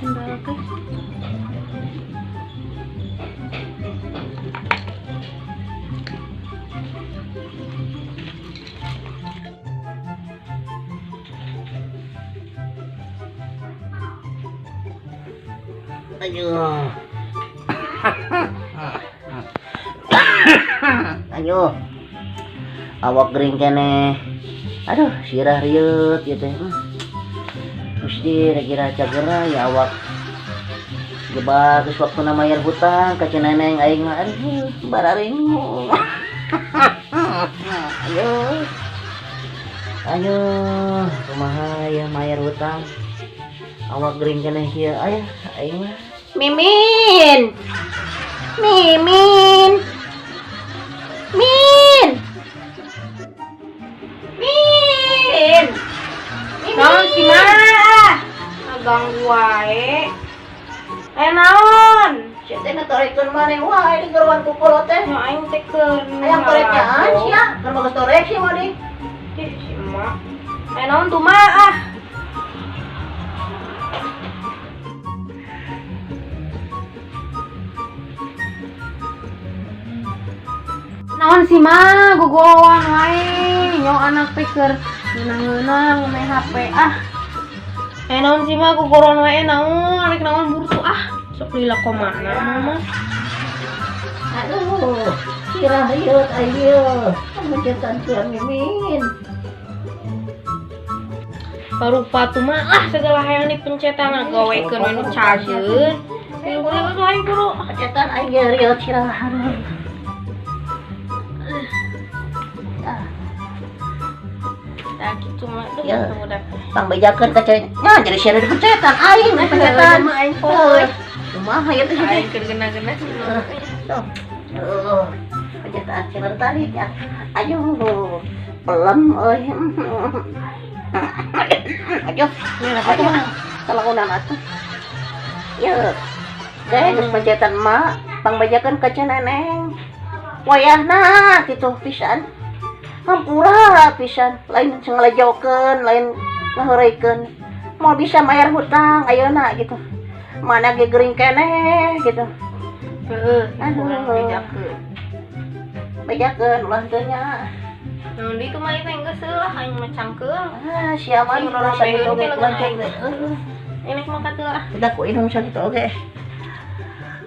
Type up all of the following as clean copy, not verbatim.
Sendal teh. Aduh. Aduh. Awak gering keneh. Aduh, sirah rieut ieu teh. Gusti kira cagera ya awak. Ge bagus waktuna mayar hutang ka Ceu Neneng aing mah, aduh, bararingu. Aduh. Aduh, kumaha ya mayar hutang. Awak gering keneh kieu aya aing mah. Mimin. Mimin. Min. Min. Naon sih mah? Ngaganggu wae. Eh, naon? Sia teh ngatorekeun maneh wae di gerowan ku kolot teh. Nya aing teh keur Hayang toreknyaan sia, keur bagus torek sia mah deh. Ih, si emak. Eh, naon tuh mah ah? Naon sih mah gogoan wae. Nyo anak teh keur ngeunang-ngeunang main HP ah. Eh, naon sih mah gogoan wae, naon rek naon bursu ah. Sok lila komana mama. Aduh, sirah rieut aing ieu. Mencetan sia Mimin. Parupa tuh mah lah segala hayang dipencetan gawekeun we nu cageun. Ayo buru atuh, ayo buru. Pencetan aing ge rieut sirah. Aduh. Ah. Nah, gitu mah. Duh, Ya. tunggu dah. Pangbejakeun ka cewek. Nya jadi sia dipencetan aing dipencetan. Mah aing poe. Kumaha ieu teh? Aing keur gena-gena sih. Tuh. Aduh, pencetan sia tadi ya. Aduh, pelem euy. Aduh, aduh, kalaunan atuh. Ya. Teh geus pencetan emak, pangbejakeun ka Ceu Neneng. Wayahna kitu pisan. Hampura pisan, lain ngalejokeun, lain ngaheureuykeun. Moal bisa mayar hutang ayeuna gitu. Mana ge gering keneh gitu. Heeh, Aduh. urang bejakeun. Bejakeun ulah teu nya. Naon deui tuh mah teh geus lah aing mah cangkeul. Ah, sia mah Sing ulah sakitu oge romeheun ulah lengan aing. oge. Heeh. Ini mah katuh ah. Kita ku indung sakitu oge.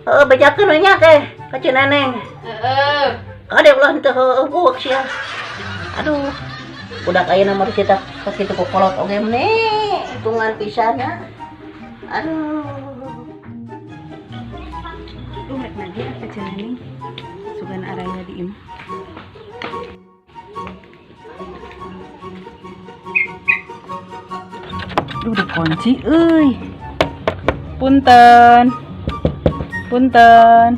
Heeh, bejakeun we nya teh ka Ceu Neneng. Heeh. Kade ulah teu heueuh buuk sia. Aduh. Budak ayeuna mah cerita sakitu ku kolot oge meni hitungan pisan nya. Aduh. Duh, rek nagih ka Ceu Neneng. Sugan araya di imah. Duh, dikunci euy. Punten. Punten.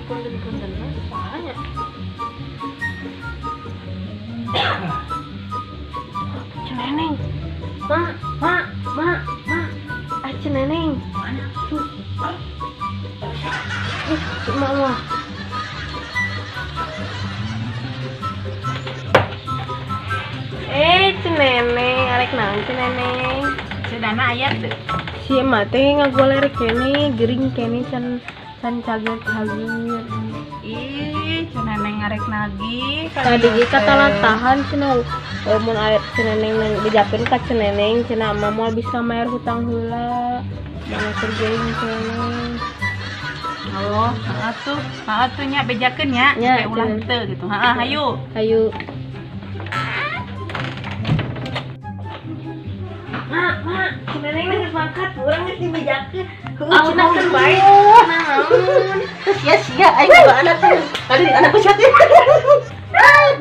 Punten-punten mah saha nya? Ceu Neneng. Ma, ma, ma, ma. Ah, Ceu Neneng. Mana tuh? Ih, si emak mah. Eh, Ceu Neneng, arek naon Ceu Neneng? Ceu Dana aya teu? Si emak teh ngagoler keneh, gering keneh can can cager-cager. Ih, Ceu Neneng ngarek nagih. Tadi ge katalatahan cenah mun aya Ceu Neneng nang bejakeun ka Ceu Neneng cenah emak moal bisa mayar hutang heula. Mana keur gering keneh. Oh, heeh tuh. Heeh tuh nya bejakeun nya, Nya, kayak ulah cenah. teu gitu. Heeh, hayu. Hayu. Mak, mak, Ceu Neneng geus mangkat, urang geus dibejakeun. Heueuh cenah keur bae. Cenah naon? Sia-sia aing boga anak teh. Tadi anak ku sia teh. Aing.